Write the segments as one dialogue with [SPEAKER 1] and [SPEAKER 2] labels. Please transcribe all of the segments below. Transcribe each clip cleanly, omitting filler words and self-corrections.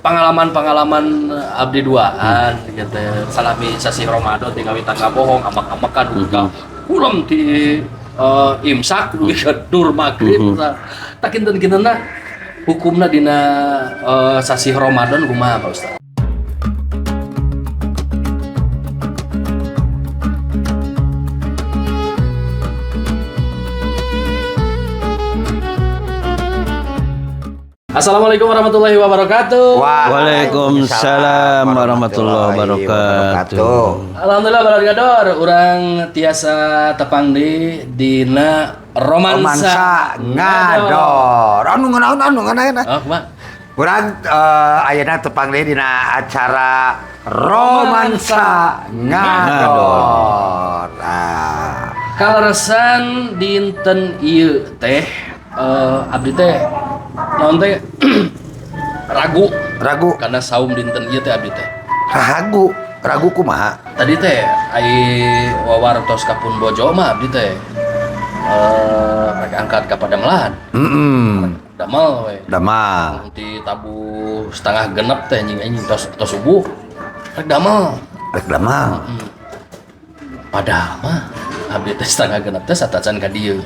[SPEAKER 1] Pengalaman-pengalaman abdi duaan gitu, salami sasih Ramadan ti ngawitan ngabohong, ambek-ambekan dugi ka kulem ti imsak dugi ka dur maghrib. Tah, kinten-kintenna hukumna dina sasih Ramadan kumaha, Pak Ustaz? Assalamualaikum warahmatullahi wabarakatuh.
[SPEAKER 2] Waalaikumsalam warahmatullahi wabarakatuh.
[SPEAKER 1] Alhamdulillah, Balad Gador, urang tiasa tepang di dina romansa,
[SPEAKER 3] Romansa ngador. Anu ngeunaheun, anu ngeunaheun.
[SPEAKER 1] Oh, kumaha?
[SPEAKER 3] Urang ayeuna tepang deui dina acara Romansa Ngador. Ah.
[SPEAKER 1] Kaleresan dinten ieu teh abdi teh naon teh ragu.
[SPEAKER 3] Ragu.
[SPEAKER 1] Karena saum dinten ieu teh abdi teh.
[SPEAKER 3] Ragu, ragu kumaha?
[SPEAKER 1] Tadi teh ai wawartos ka pun bojo mah abdi teh rek angkat ka padamelan. Damel we.
[SPEAKER 3] Damel.
[SPEAKER 1] Nanti tabuh 5.30 teh anjing anjing tos tos subuh rek damel.
[SPEAKER 3] Rek damel.
[SPEAKER 1] Padahal mah abdi teh 5.30 teh satacan ka dieu.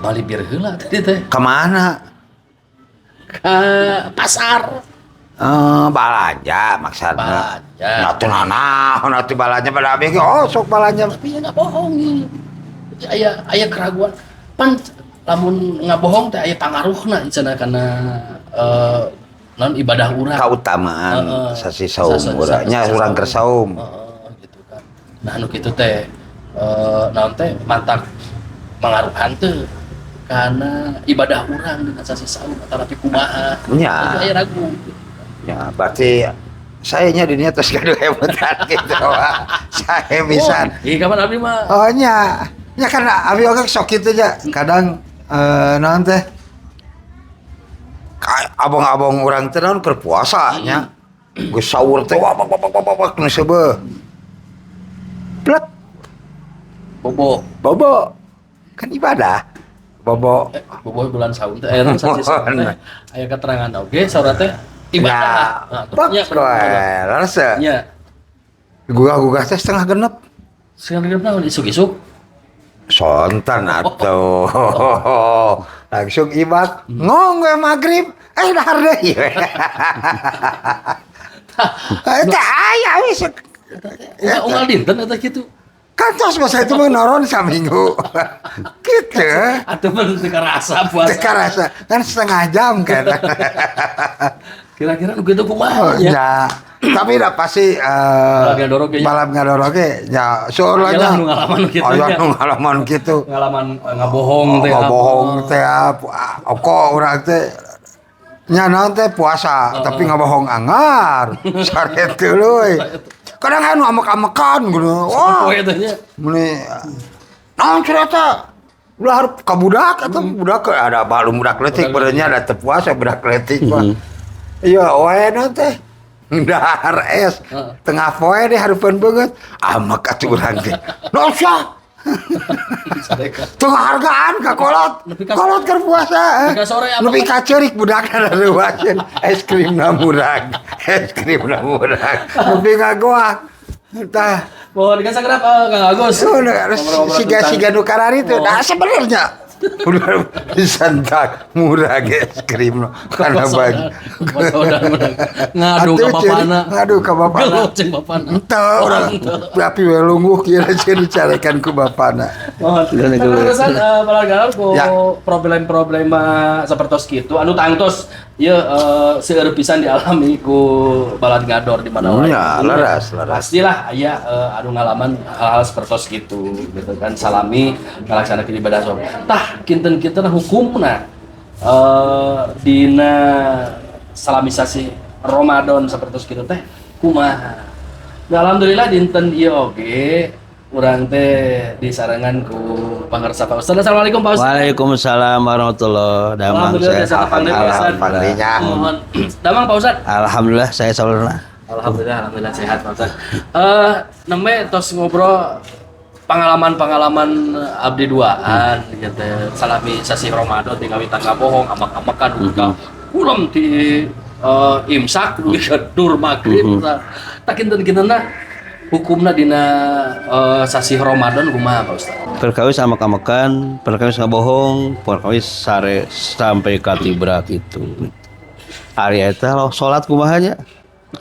[SPEAKER 1] Bali bir heula tadi teh.
[SPEAKER 3] Kemana?
[SPEAKER 1] Ka pasar.
[SPEAKER 3] Eh, balanja maksudna.
[SPEAKER 1] Balanja.
[SPEAKER 3] Nah, tuh naon atuh balanja pada abdi ge, oh sok balanja.
[SPEAKER 1] Tapi ya nggak bohong nih. Aya aya keraguan. Pan lamun ngabohong teh aya pangaruhna cenah kana non ibadah urang.
[SPEAKER 3] Kautamaan sasi saum urang nya, urang keur saum.
[SPEAKER 1] Heeh, gitu kan. Nah, anu kitu teh naon teh mantak mangaruhan teu karena ibadah urang dina sasi saum atau kumaha.
[SPEAKER 3] Nya.
[SPEAKER 1] Itu aya ragu.
[SPEAKER 3] Ya, berarti sayanya dunia terus gaduh hemutan gitu. Wah. Saya bisa.
[SPEAKER 1] Oh, iya, kapan abdi mah.
[SPEAKER 3] Oh nya. Nya kan abi oge sok kitu nya. Kadang naon teh? Abang-abang urang teh naon keur puasa nya. Geus sahur teh wah bak bak bak bak bak nu seubeuh. Plek.
[SPEAKER 1] Bobo.
[SPEAKER 3] Bobo. Kan ibadah. Bobo.
[SPEAKER 1] Bobo bulan saum teh aya sasi saum teh aya keterangan oge saur teh ibadah.
[SPEAKER 3] Ya,
[SPEAKER 1] Nah,
[SPEAKER 3] bak
[SPEAKER 1] nya,
[SPEAKER 3] we, leres ya.
[SPEAKER 1] Nya.
[SPEAKER 3] Gugah-gugah teh 5.30.
[SPEAKER 1] 5.30 naon, isuk-isuk?
[SPEAKER 3] Sonten atuh. Langsung ibak ngong we maghrib dahar deui. Teh aya wis.
[SPEAKER 1] Unggal dinten eta kitu.
[SPEAKER 3] Kan tos masa itu mah noron saminggu. Gitu.
[SPEAKER 1] Atuh mah teu karasa puasa.
[SPEAKER 3] Teu karasa. Kan setengah jam kan.
[SPEAKER 1] Kira-kira nu kitu kumaha
[SPEAKER 3] Oh,
[SPEAKER 1] nya?
[SPEAKER 3] ya. Tapi udah pasti
[SPEAKER 1] Balad ngador oge nya.
[SPEAKER 3] Balad ngador oge nya seueur lah
[SPEAKER 1] Aya
[SPEAKER 3] nya.
[SPEAKER 1] lah nu ngalaman nu kitu
[SPEAKER 3] Aya
[SPEAKER 1] nya.
[SPEAKER 3] nu ngalaman kitu.
[SPEAKER 1] Ngalaman ngabohong teh.
[SPEAKER 3] Ngabohong teh oko urang teh nya naon teh puasa tapi ngabohong anggar. Sare tuluy. Kadang anu amek-amekan gitu. Wah.
[SPEAKER 1] Poe teh nya.
[SPEAKER 3] Meni naon cerita? Ulah harus ka budak atau budak ada balum budak leutik berenya ada teu puasa budak leutik mah. Iya, wae naon teh. Dahar es. Tengah poe deh hareupeun beungeut. Amek atuh urang teh. Naon sia?
[SPEAKER 1] Sadeka.
[SPEAKER 3] Tengah hargaan ka kolot.
[SPEAKER 1] Nepi ka
[SPEAKER 3] Kolot keur puasa.
[SPEAKER 1] Nepi ka sore apa?
[SPEAKER 3] Nepi ka ceurik budakna daruakeun es krimna murag. Es krimna murag. Nepi ngagoak. Tah.
[SPEAKER 1] Mohon digasak Kang Agus.
[SPEAKER 3] Oh,
[SPEAKER 1] Ngobrol-ngobrol
[SPEAKER 3] siga
[SPEAKER 1] tentang-
[SPEAKER 3] siga nu karari teh.
[SPEAKER 1] Oh.
[SPEAKER 3] Nah, sebenarnya udah disentak murah es krim karena bagi
[SPEAKER 1] Ngadu ka
[SPEAKER 3] Atuh,
[SPEAKER 1] bapana.
[SPEAKER 3] Ngadu ka bapana.
[SPEAKER 1] Geluh jeung bapana.
[SPEAKER 3] Ente urang tapi we lungguh kira jadi carekan ku bapana.
[SPEAKER 1] Mohon.
[SPEAKER 2] Geluh, geluh.
[SPEAKER 1] Terusan balad ku
[SPEAKER 3] Ya.
[SPEAKER 1] problem-problema sapertos kitu anu tangtos ieu seueur pisan dialami ku balad ngador di mana wae.
[SPEAKER 3] Ya, leres, leres.
[SPEAKER 1] Pastilah aya anu ngalaman hal-hal sapertos kitu gitu kan salami ngalaksanakeun ibadah saum. Tah, kinten-kinten hukumna dina salamisasi Ramadan sapertos kitu teh kumaha? Nah, alhamdulillah dinten ieu oge urang teh disarengan ku pangersa Pak Ustaz. Assalamualaikum Pak Ustaz.
[SPEAKER 2] Waalaikumsalam warahmatullahi. Damang
[SPEAKER 1] Alhamdulillah
[SPEAKER 2] sehat.
[SPEAKER 1] biasa panggil Pak Ustaz.
[SPEAKER 3] Alhamdulillah.
[SPEAKER 1] Mohon. Damang Pak Ustaz.
[SPEAKER 2] Alhamdulillah saya saurna.
[SPEAKER 1] Alhamdulillah, alhamdulillah sehat Pak Ustaz. Nembe tos ngobrol pengalaman-pengalaman abdi duaan gitu. Salami sasih Ramadan ti ngawitan ngabohong, ambek-ambekan dugi ka kulem ti Imsak dugi ka dur maghrib. Tah, tah kinten-kintenna hukumna dina sasih Ramadan kumaha, Pak Ustaz?
[SPEAKER 2] Perkawis amek-amekan, perkawis ngabohong, perkawis sare sampai katibrak itu. Ari eta loh salat kumaha nya?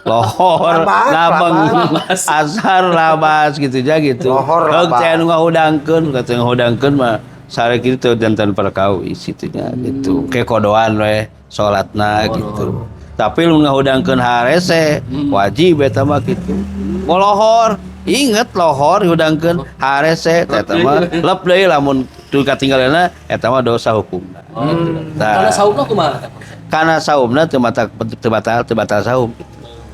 [SPEAKER 2] Lohor,
[SPEAKER 3] Labas,
[SPEAKER 2] labeng,
[SPEAKER 1] labas.
[SPEAKER 2] Asar labas gitu ja gitu.
[SPEAKER 3] Lohor,
[SPEAKER 2] Heug
[SPEAKER 3] labas.
[SPEAKER 2] teh anu ngahudangkeun, kata ngahudangkeun mah sare kitu teu janten perkawis kitu nya gitu. Kekodoan we salatna gitu. Tapi lu ngahudangkeun harese wajib eta mah gitu. Lohor, inget lohor hudangkeun harese eta mah lep deui lamun teu katinggalana eta mah dosa hukumna. Tah.
[SPEAKER 1] Karena saumna kumaha?
[SPEAKER 2] Karena saumna teu mata teu batal, teu batal saum.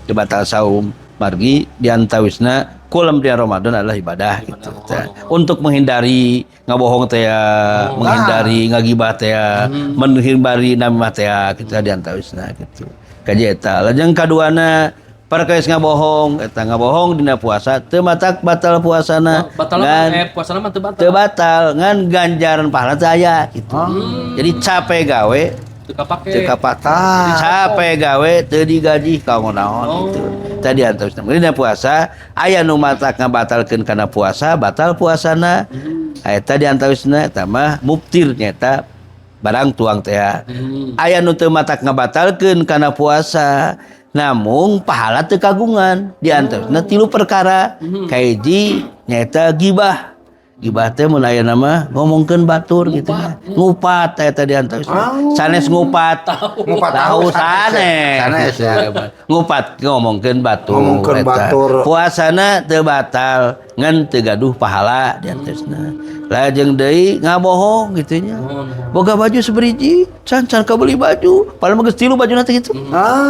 [SPEAKER 2] Teu batal saum. Margi diantawisna kulem di Ramadan adalah ibadah gitu. Tah. Untuk menghindari ngabohong teh ya, menghindari ngagibah teh ya, menghindari namimah teh ya, gitu diantawisna gitu. Kaji eta. Lajeng kaduana perkawis ngabohong, eta ngabohong dina puasa teu matak batal puasana.
[SPEAKER 1] Oh, batal
[SPEAKER 2] Ngan
[SPEAKER 1] puasana mah teu batal.
[SPEAKER 2] Teu batal, ngan ganjaran pahala teu aya gitu. Jadi capek gawe
[SPEAKER 1] Teu kapake.
[SPEAKER 2] Teu kapake. Capek gawe teu digaji kanggo naon gitu. Tadi antos dina puasa aya nu matak ngabatalkeun kana puasa, batal puasana. Eta di antawisna eta mah muftir nyata barang tuang teh. Aya nu teu matak ngabatalkeun kana puasa, namung pahala teu kagungan. Di antawisna tilu perkara. Kahiji nyaeta gibah. Gibah teh mun aya nama ngomongkeun batur gitu nya. Ngupat eta di antawisna. Sanes ngupat.
[SPEAKER 3] Ngupat
[SPEAKER 2] tahu
[SPEAKER 3] tahu
[SPEAKER 2] sanes.
[SPEAKER 3] Sanes, ya.
[SPEAKER 2] Ngupat ngomongkeun batur.
[SPEAKER 3] Ngomongkeun
[SPEAKER 2] eta.
[SPEAKER 3] Batur.
[SPEAKER 2] Puasana teu batal ngan teu gaduh pahala di antawisna. Lajeng deui ngabohong gitu nya. Boga baju seberiji, can can kabeli baju. Padahal mah geus tilu bajuna teh gitu.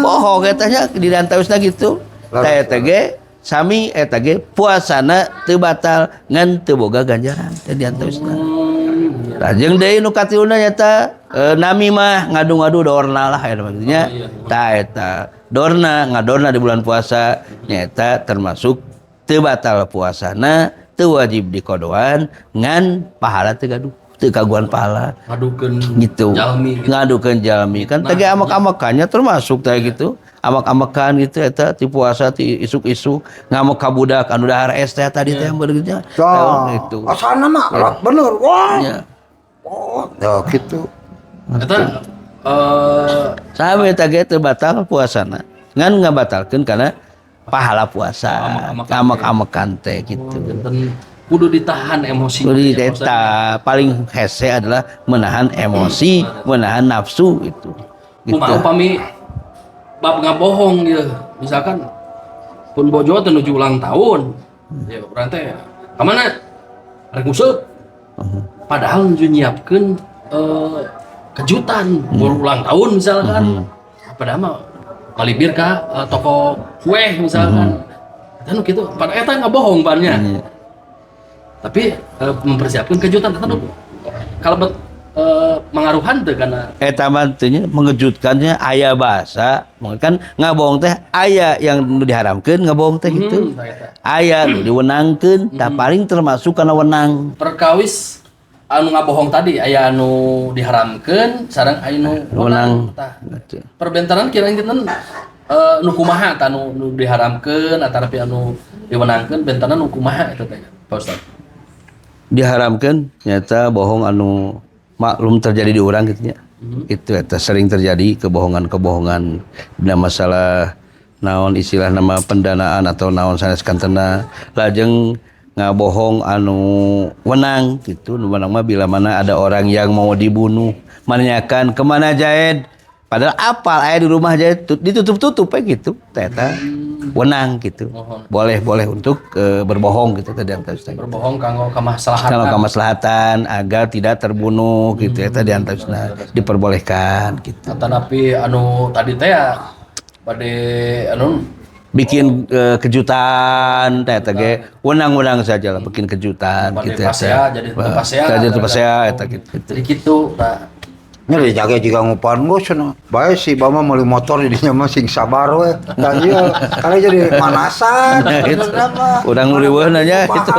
[SPEAKER 2] Bohong eta nya di antawisna gitu. Tah eta ge sami eta ge puasana teu batal ngan teu boga ganjaran teh di antawisna. Lajeng deui nu katiluna nyata namimah ngadu-ngadu dorna lah eta maksudnya. Tah eta dorna ngadorna di bulan puasa nyata termasuk teu batal puasana, teu wajib dikodoan ngan pahala teu gaduh, teu kaguan pahala.
[SPEAKER 1] Ngadukeun
[SPEAKER 2] gitu.
[SPEAKER 1] Jalmi gitu.
[SPEAKER 2] Ngadukeun jalmi kan teh amak-amakannya termasuk teh gitu. Amak-amakan gitu eta ti puasa ti isuk-isuk ngamuk ka budak anu dahar es teh tadi teh begitu nya.
[SPEAKER 3] Tah.
[SPEAKER 2] Gitu.
[SPEAKER 3] Asana mah lah, bener. Wah.
[SPEAKER 2] Ya.
[SPEAKER 3] Oh, ya gitu.
[SPEAKER 1] Eta
[SPEAKER 2] Sampai eta ge teu batal puasana. Ngan ngabatalkeun karena pahala puasa.
[SPEAKER 1] Amak-amakan.
[SPEAKER 2] Amak-amakan teh gitu.
[SPEAKER 1] Janten kudu ditahan emosi.
[SPEAKER 2] Kudu eta paling hese adalah menahan emosi, menahan nafsu itu. Gitu.
[SPEAKER 1] Kumaha upami bab ngabohong dia. Misalkan pun bojo teh nuju ulang tahun. Ya urang teh ka mana? Rek nguseup. Padahal nuju nyiapkeun kejutan baru ulang tahun misalkan. Padahal mah malibir ka toko kue misalkan. Eta nu kitu, pada eta ngabohong bannya. Tapi mempersiapkan kejutan eta nu kalebet mangaruhan teu kana?
[SPEAKER 2] Eta mah teu nya mengejutkannya aya bahasa kan ngabohong teh aya yang nu diharamkeun ngabohong teh gitu.
[SPEAKER 1] Tah eta.
[SPEAKER 2] Aya nu diwenangkeun, tah paling termasuk kana wenang.
[SPEAKER 1] Perkawis anu ngabohong tadi aya anu diharamkeun sareng aya nu
[SPEAKER 2] Wenang.
[SPEAKER 1] Tah.
[SPEAKER 2] Gitu.
[SPEAKER 1] Perbentaran kira kinten nu kumaha tah nu diharamkeun atanapi anu diwenangkeun, bentaran nu kumaha eta teh, Pak Ustaz?
[SPEAKER 2] Diharamkeun nyata bohong anu maklum terjadi di urang gitu nya. Itu eta sering terjadi kebohongan-kebohongan dina masalah naon istilah nama pendanaan atau naon sanes kantena. Lajeng ngabohong anu wenang gitu, nu wenang mah bila mana ada orang yang mau dibunuh menanyakan kemana Zaid, padahal apal aya di rumah Zaid, ditutup-tutup we gitu. Tah eta wenang gitu.
[SPEAKER 1] Mohon.
[SPEAKER 2] Boleh boleh untuk berbohong gitu tadi antaranya.
[SPEAKER 1] Berbohong kanggo kamaslahatan.
[SPEAKER 2] Kalau kemaslahatan agar tidak terbunuh gitu ya tadi antaranya diperbolehkan gitu.
[SPEAKER 1] Atanapi anu tadi teh ya bade anu
[SPEAKER 2] bikin kejutan teh teh ge wenang-wenang saja lah bikin kejutan
[SPEAKER 1] Bade
[SPEAKER 2] gitu ya.
[SPEAKER 1] pasea, jadi teu pasea.
[SPEAKER 2] Jadi teu pasea eta gitu.
[SPEAKER 1] Jadi gitu tah.
[SPEAKER 3] Nya dijaga juga ngupan geus cenah. Bae si Bama meuli motor didinya mah sing sabar we. Dan ieu karena jadi manasan.
[SPEAKER 2] Gitu.
[SPEAKER 3] Sebenarnya mah.
[SPEAKER 2] Urang nu riweuh nanya gitu.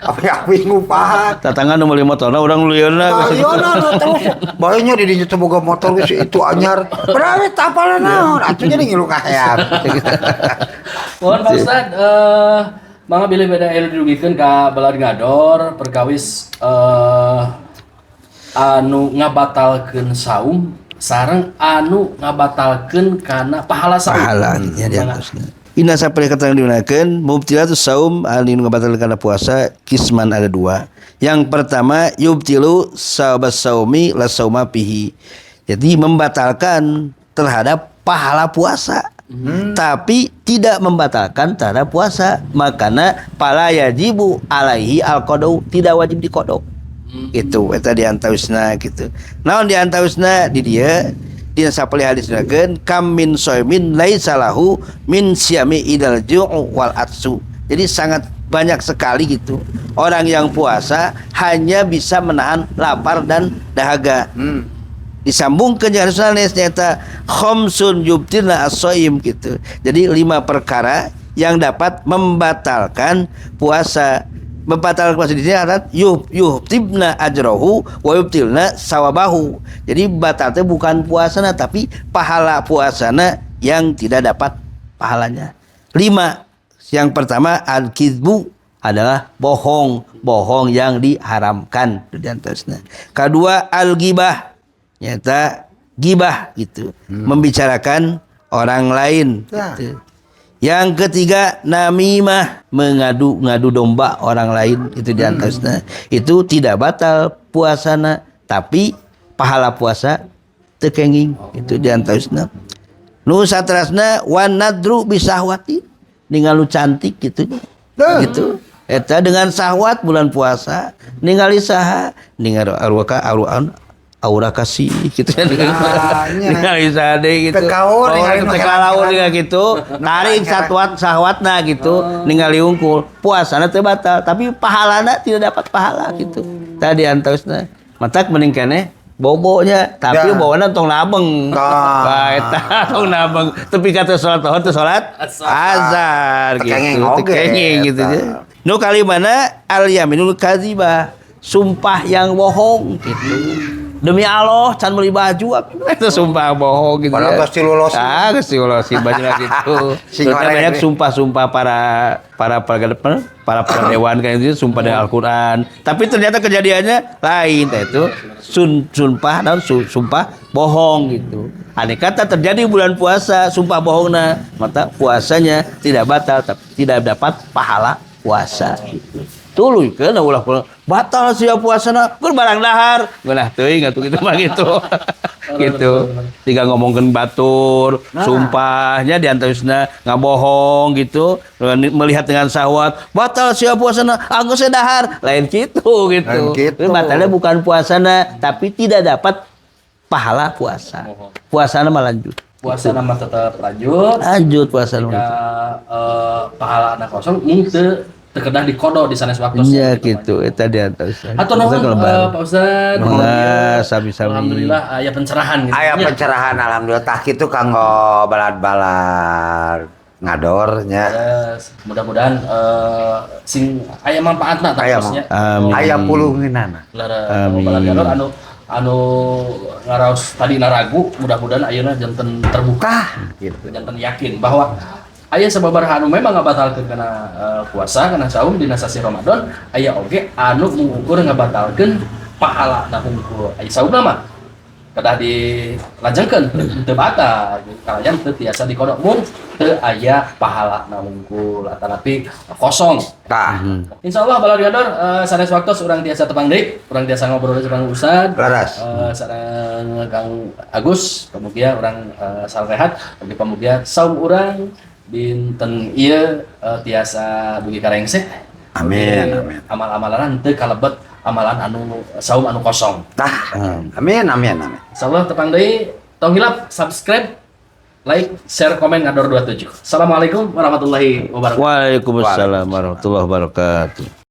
[SPEAKER 3] Apa Abi ngupahan.
[SPEAKER 2] Tatangga nu meuli motorna urang nu lieuna.
[SPEAKER 3] Ayeuna nu terus bae nya di dinya teh boga motor geus itu anyar. Padahal teu apal naon, atuh jadi ngilu kahean.
[SPEAKER 1] Mohon Pak Ustad, mangga bilih beda anu didugikeun ka balad ngador perkawis anu ngabatalkeun saum sareng anu ngabatalkeun kana pahala saum.
[SPEAKER 2] Pahala nya di atasnya. Inna sampai kata yang digunakan mubtilatus saum anu ngabatalkeun kana puasa kisman ada dua. Yang pertama yubtilu saubas saumi la sauma fihi. Jadi membatalkan terhadap pahala puasa. Tapi tidak membatalkan terhadap puasa. Makanya fala yajibu alaihi al-qadau, tidak wajib diqodo. Itu eta diantawisna gitu. Naon diantawisna di dieu dina sapalih hadis dinakeun kam min shaimin laisa lahu min siyami idal ju'u wal atsu. Jadi sangat banyak sekali gitu orang yang puasa hanya bisa menahan lapar dan dahaga. Disambungkeun jeung hadis sanes nyata khamsun yubtilna as-shaim gitu. Jadi lima perkara yang dapat membatalkan puasa. Membatalkan puasa di sini adalah yuhtibna ajrohu wa yubtilna sawabahu. Jadi batal teh bukan puasana tapi pahala puasana yang tidak dapat pahalanya. Lima. Yang pertama al-kizbu adalah bohong, bohong yang diharamkan di antaranya. Kedua al-gibah, nyata gibah gitu, membicarakan orang lain gitu. Yang ketiga namimah, mengadu-ngadu domba orang lain itu di antaranya. Itu tidak batal puasana tapi pahala puasa teu kenging itu di antaranya. Nu saterasna wan nadru bisahwati, ningali nu cantik gitu. Gitu. Eta dengan sahwat bulan puasa ningali saha, ningali arwaka aruan aura kasih gitu ya.
[SPEAKER 3] Ah, nya.
[SPEAKER 2] Ningali saha deui gitu.
[SPEAKER 3] Teu kaur,
[SPEAKER 2] Oh,
[SPEAKER 3] ningali
[SPEAKER 2] teu
[SPEAKER 3] nu
[SPEAKER 2] kalaur
[SPEAKER 3] heran-heran.
[SPEAKER 2] ningali gitu. Tarik satwat sahwatna gitu, ningali unggul. Puasana teu batal, tapi pahalana tidak dapat pahala gitu. Tadi antausna. Matak mending keneh bobonya, tapi bawana tong nabeng.
[SPEAKER 3] Tah.
[SPEAKER 2] Wah, eta tong nabeng. Tepi ka teu salat tohor teu salat azar gitu.
[SPEAKER 3] Teu kenging oge,
[SPEAKER 2] Teu kenging gitu
[SPEAKER 3] eta.
[SPEAKER 2] Ya. Nu kalimana al yaminul kadzibah, sumpah yang bohong gitu. Demi Allah can beli baju abi mah, itu sumpah bohong gitu.
[SPEAKER 3] Padahal
[SPEAKER 2] ya.
[SPEAKER 3] geus dilulosin.
[SPEAKER 2] Ah, geus dilulosin baju lah gitu.
[SPEAKER 3] Sing
[SPEAKER 2] Terus
[SPEAKER 3] goreng
[SPEAKER 2] banyak
[SPEAKER 3] nih.
[SPEAKER 2] sumpah-sumpah para para para para para dewan kayak itu sumpah dari Al-Qur'an. Tapi ternyata kejadiannya lain, nah, itu sumpah naon, sumpah bohong gitu. Andai kata terjadi bulan puasa sumpah bohongna, maka puasanya tidak batal tapi tidak dapat pahala puasa gitu. Tuluy keun ulah ulah batal sia puasana keur barang dahar. Ngeunah teuing atuh kitu mah gitu. Gitu. Tiga ngomongkeun batur, sumpahnya di antawisna ngabohong gitu, melihat dengan syahwat, batal sia puasana, anggeus dahar, lain gitu gitu.
[SPEAKER 3] Lain gitu.
[SPEAKER 2] Itu batalnya bukan puasana, tapi tidak dapat pahala puasa. Puasana mah lanjut.
[SPEAKER 1] Puasa nama tetap lanjut.
[SPEAKER 2] Lanjut puasa
[SPEAKER 1] Ketika pahala anak kosong mung teu teu kedah diqodo di sanes waktu.
[SPEAKER 2] Iya gitu, eta di antawisna.
[SPEAKER 1] Atau nuhun Pak Ustad.
[SPEAKER 2] Mangga, sami-sami.
[SPEAKER 1] Alhamdulillah aya pencerahan gitu.
[SPEAKER 3] Aya
[SPEAKER 1] Ya.
[SPEAKER 3] pencerahan alhamdulillah tah kitu kanggo balad-balad ngadornya.
[SPEAKER 1] Yes. Mudah-mudahan sing aya manfaatna tah
[SPEAKER 3] Aya
[SPEAKER 1] kosnya.
[SPEAKER 2] Amin.
[SPEAKER 3] Aya pulungeunana.
[SPEAKER 1] Lara
[SPEAKER 2] Amin.
[SPEAKER 1] balad ngador anu anu ngaraos tadi naragu mudah-mudahan ayeuna janten terbuka.
[SPEAKER 3] Tah gitu.
[SPEAKER 1] Janten yakin bahwa aya sababaraha anu memang ngabatalkeun kana puasa kana saum dina sasih Ramadan, aya oge anu mengukur ngabatalkeun pahala na hungkul. Aya saumna mah kedah dilajengkeun teu batal kalayan teu tiasa diqodo mung teu aya pahala na hungkul atanapi kosong.
[SPEAKER 3] Tah.
[SPEAKER 1] Insyaallah balad ngador sanes waktos urang tiasa tepang deui, urang tiasa ngobrol sareng Ustad.
[SPEAKER 3] Leres.
[SPEAKER 1] Sareng Kang Agus, pamugia urang sarehat, bagi pamugia saum urang dinten ieu tiasa dugi ka rengse.
[SPEAKER 3] Amin,
[SPEAKER 1] Oke,
[SPEAKER 3] amin.
[SPEAKER 1] amal-amalan teu kalebet amalan anu saum anu kosong.
[SPEAKER 3] Tah. Amin amin amin.
[SPEAKER 1] Insyaallah tepang deui, tong hilap subscribe, like, share, komen Ngador 27. Assalamualaikum warahmatullahi wabarakatuh.
[SPEAKER 2] Waalaikumsalam warahmatullahi wabarakatuh.